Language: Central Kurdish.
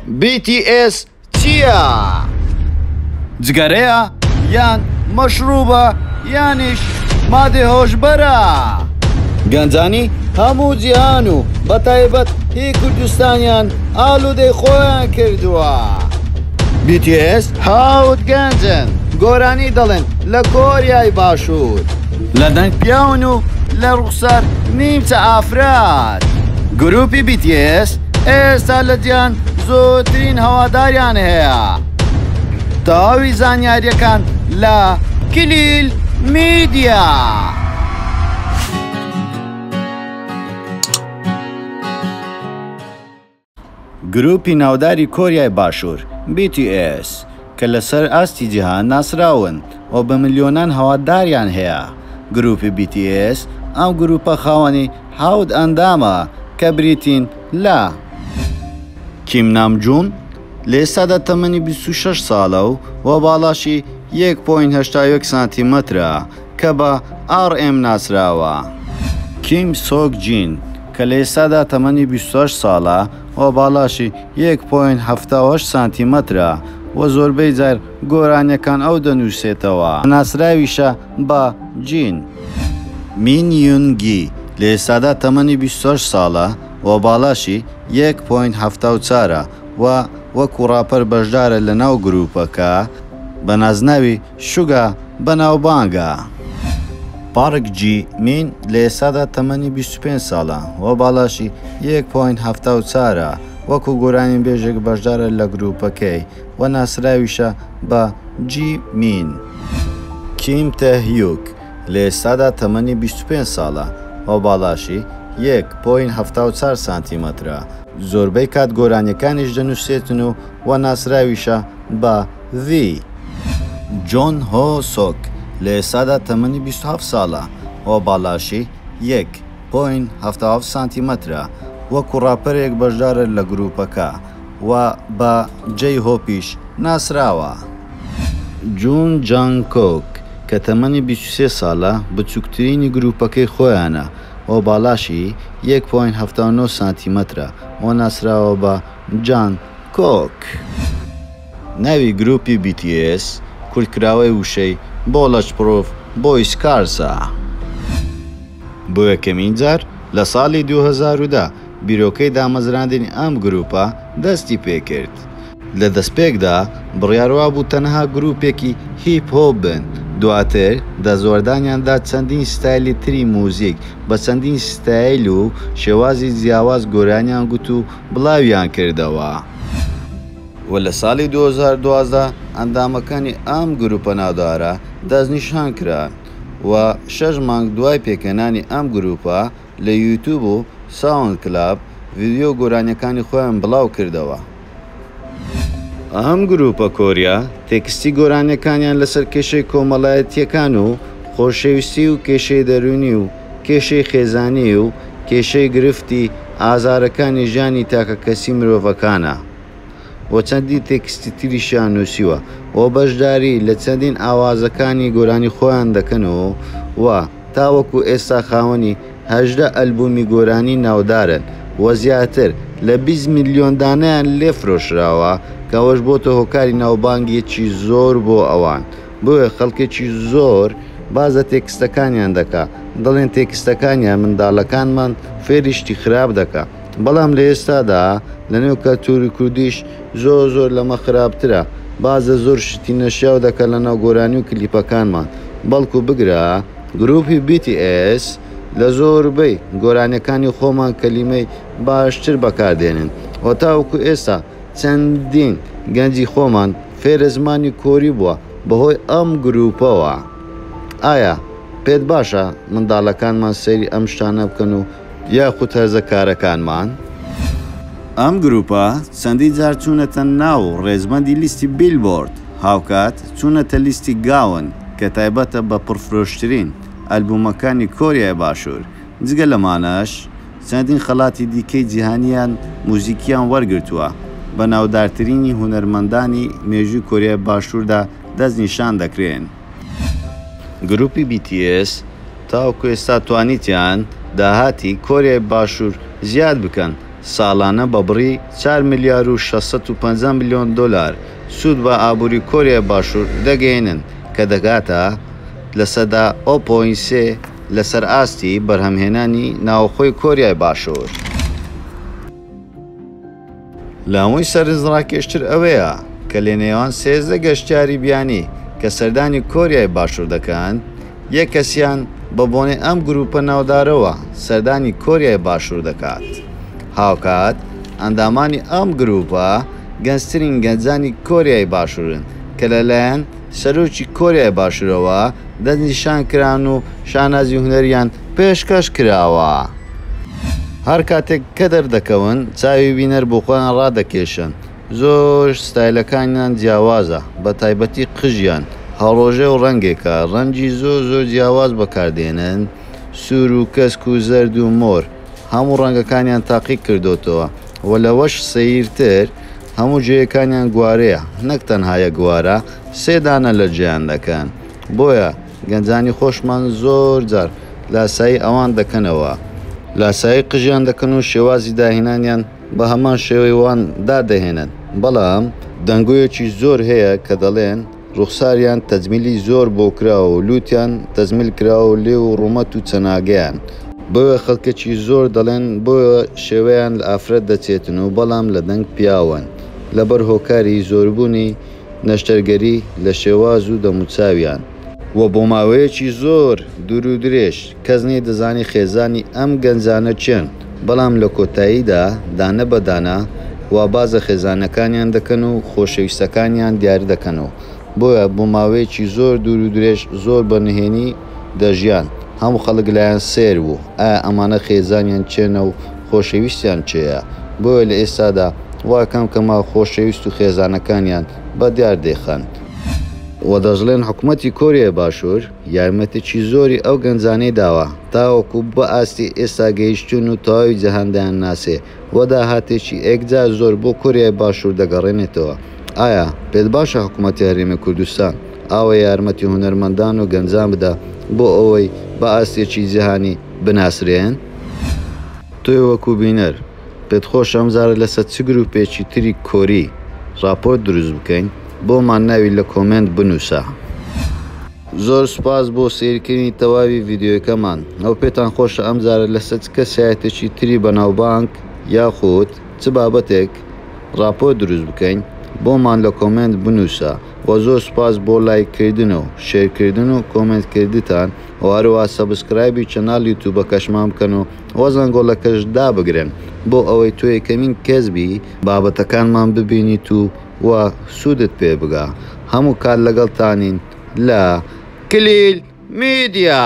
BTS چییە؟ جگەرەیە یان مەشروبە یانیش مادەی هۆشبەرە؟ گەنجانی هەموو جیهان و بەتایبەت هی کوردستانیان ئالوودەی خۆیان کردووە. BTS حەوت گەنجن گۆرانی دەڵێن لە کۆریای باشوور. لە دەنگ پیاون و لە ڕوخسار نیمچە ئافرەت. گروپی BTS ئێستا لە جیهان زۆرترین هەواداریان هەیە. تەواوی زانیاریەکان لە کلیل میدیا. گروپی ناوداری کۆریای باشوور، BTS، کە لەسەر ئاستی جیهان ناسراون و بە ملیۆنان هەواداریان هەیە. گروپی BTS، ئەم گروپە خاوەنی حەوت ئەندامە کە بریتین لە. کیم نامجون، لە ئێستادا تەمەنی 26 ساڵە و و باڵاشی 1.81 سانتیمەترە کە بە RM ناسراوە. کیم سۆک جین، کە لە ئێستادا تەمەنی 28 ساڵە و باڵاشی 1.78 سانتیمەترە و زۆربەی جار گۆرانیەکان ئەو دەنووسێتەوە، ناسراویشە بە جین. مین یون گی، لە ئێستادا تەمەنی 28 ساڵە و باڵاشی 1.74 و وەکو ڕاپەر بەشدارە لە ناو گروپەکە، بە نازناوی شوگا بەناوبانگە. پارک جی مین لە ئێستادا تەمەنی 25 ساڵە و باڵاشی 1.74 وەکو گۆرانیبێژێک بەشدارە لە گروپەکەی و ناسراویشە بە جی مین. کیم تێهیوک لە ئێستادا تەمەنی 25 ساڵە و باڵاشی 1.74 سانتیمەترە، زۆربەی کات گۆرانیەکانیش دەنووسێتن و و ناسراویشە بە ڤی. جۆن هۆ سۆک لە ئێستادا تەمەنی 27 ساڵە و باڵاشی 1.77 سانتیمەترە، وەکو ڕاپەرێک بەشدارە لە گروپەکە و بە جەی هۆپیش ناسراوە. جون جانگ کوک کە تەمەنی 23 ساڵە، بچووکترینی گروپەکەی خۆیانە و باڵاشی 1.79 سانتیمەترە و ناسراوە بە جانگ کۆک. ناوی گروپی BTS کورتکراوەی وشەی Bulletproof Boys Cars ە. بۆ یەکەمین جار لە ساڵی 2010 بیرۆکەی دامەزراندنی ئەم گروپە دەستی پێکرد. لە دەستپێکدا بڕیاروابوو تەنها گروپێکی هیپ هۆپ بن، دواتر دەستوەردانیاندا چەندین ستایلی تری موزیک بە چەندین ستایل و شێوازی جیاواز گۆرانیان گوت و بڵاویان کردەوە. و لە ساڵی 2012 ئەندامەکانی ئەم گروپە ناودارە دەستنیشان کران و 6 مانگ دوای پێکهێنانی ئەم گروپە لە یوتیوب و ساوند کلاود ڤیدیۆ گۆرانیەکانی خۆیان بڵاو کردەوە. ئەم گروپە کۆریا تێکستی گۆرانیەکانیان لەسەر کێشەی کۆمەڵایەتیەکان و خۆشەویستی و کێشەی دەروونی و کێشەی خێزانی و کێشەی گرفتی ئازارەکانی ژیانی تاکەکەسی مرۆڤەکانە و چەندین تێکستی تریشیان نووسیوە و بەشداری لە چەندین ئاوازەکانی گۆرانی خۆیان دەکەن و تاوەکو ئێستا خاوەنی 18 ئەلبومی گۆرانی ناودارن و زیاتر لە 20 ملیۆن دانەیان لێ فرۆشراوە، کە ئەوەش بۆتە هۆکاری ناوبانگێکی زۆر بۆ ئەوان. بۆیە خەڵکێکی زۆر باز لە تێکستەکانیان دەکا، دەڵێن تێکستەکانیان منداڵەکانمان فێری شتی خراپ دەکا، بەڵام لە ئێستادا لەنێو کەلتوری کوردیش زۆر زۆر لەمە خراپترە، باز لە زۆر شتی نەشیاو دەکا لەناو گۆرانی و کلیپەکانمان، بەڵکو بگرە گروپی BTS لە زۆربەی گۆرانیەکانی خۆمان کەلیمەی باشتر بەکاردێنن و تاوەکو ئێستا چەندین گەنجی خۆمان فێرە زمانی کۆری بووە بەهۆی ئەم گروپەوە. ئایا پێت باشە منداڵەکانمان سەیری ئەم شتانە بکەن و یاخود هەرزەکارەکانمان؟ ئەم گروپە چەندین جار چوونەتە ناو ڕێزبەندی لیستی بیلبۆرد، هاوکات چوونەتە لیستی گاون کە تایبەتە بە پڕفرۆشترین ئەلبومەکانی کۆریای باشوور. جگە لەمانەش چەندین خەڵاتی دیکەی جیهانیان موزیکیان وەرگرتووە، بە ناودارترینی هونەرمەندانی مێژووی کۆریای باشووردا دەستنیشان دەکرێن. گروپی BTS تاوەکو ئێستا توانیتیان داهاتی کۆریای باشوور زیاد بکەن. ساڵانە بە بڕی چار ملیار و 650 ملیۆن دۆلار سوود بە ئابووری کۆریای باشوور دەگەیەنن کە دەگاتە 0.3% لەسەر ئاستی بەرهەمهێنانی ناوخۆی کۆریای باشوور. لە هەمووی سەرنجڕاکێشتر ئەوەیە کە لە نێوان 13 گەشتیاری بیانی کە سەردانی کۆریای باشوور دەکەن، یەک کەسیان بە بۆنەی ئەم گروپە ناودارەوە سەردانی کۆریای باشوور دەکات. هاوکات ئەندامانی ئەم گروپە گەنجترین گەنجانی کۆریای باشوورن کە لەلایەن سەرۆکی کۆریای باشوورەوە دەستنیشان کران و شانازی هونەریان پێشکەش کراوە. هەر کاتێک کە دەردەکەون چاوی بینەر بۆ خۆیان ڕادەکێشن. زۆر ستایلەکانیان جیاوازە، بە تایبەتی قژیان هەڵۆژێ و ڕەنگێکە، ڕەنگی زۆر زۆر جیاواز بەکاردێنن، سوور و کەسک و زەرد و مۆر، هەموو ڕەنگەکانیان تاقی کردۆتەوە و لەوەش سەیرتر هەموو جێیەکانیان گوارەیە، نەک تەنها یەک گوارە، سێ دانە لە جێیان دەکەن. بۆیە گەنجانی خۆشمان زۆر جار لاسایی ئەوان دەکەنەوە، لاسایی قژیان دەکەن و شێوازی داهێنانیان بە هەمان شێوەی وان دادەهێنن، بەڵام دەنگۆیەکی زۆر هەیە کە دەڵێن ڕوخساریان تەجمیلی زۆر بۆ کراوە و لوتیان تەجمیل کراوە و لێو و ڕوومەت و چەناگەیان، بۆیە خەڵکێکی زۆر دەڵێن بۆیە شێوەیان لە ئافرەت دەچێتن و بەڵام لە دەنگ پیاون لەبەر هۆکاری زۆربوونی نەشتەرگەری لە شێواز و دەموچاویان. وە بۆ ماوەیەکی زۆر دوور و درێژ کەس نەیدەزانی خێزانی ئەم گەنجانە کێن، بەڵام لە کۆتاییدا دانە بە دانە وا بازە خێزانەکانیان دەکەن و خۆشەویستەکانیان دیاری دەکەن و بۆیە بۆ ماوەیەکی زۆر دوور و درێژ زۆر بە نهێنی دەژیان، هەموو خەڵک لایان سەیر بوو ئایا ئەمانە خێزانیان کێنە و خۆشەویستیان کێیە، بۆیە لە ئێستادا وا کەم کەمە خۆشەویست و خێزانەکانیان بە دیار دەیخەن. وە دەشڵێن حکومەتی کۆریای باشوور یارمەتیی زۆری ئەو گەنجانەی داوە تاوەکو بە ئاستی ئێستا گەیشتوون و تەواوی جیهان دەیانناسێ و داهاتێکی ئێکجار زۆر بۆ کۆریای باشوور دەگەڕێنێتەوە. ئایا پێت باشە حکومەتی هەرێمی کوردستان ئاوا یارمەتی هونەرمەندان و گەنجان بدا بۆ ئەوەی بە ئاستێکی جیهانی بناسرێن؟ تۆی وەکو بینەر پێت خۆشە ئەمجارە لەسەر چ گروپێکی تری کۆری ڕاپۆرت دروست بکەین؟ بۆمان ناوی لە کۆمێنت بنووسە. زۆر سوپاس بۆ سەیرکردنی تەواوی ڤیدیۆیەکەمان. ئەو پێتان خۆشە ئەمجارە لەسەر چ کەسایەتێکی تری بەناوبانگ یاخود چ بابەتێک ڕاپۆرت دروست بکەین؟ بۆمان لە کۆمێنت بنووسە. وە زۆر سوپاس بۆ لایک کردن و share کردن و کۆمێنت کردتان و هەروەها subscribe ی channel یوتوبەکەشمان بکەن و وە زەنگۆڵەکەش دابگرن بۆ ئەوەی تۆ یەکەمین کەس بی بابەتەکانمان ببینیت و وە سوودت پێ بگا. هەموو کات لەگەڵتانین لە کلیل میدیا.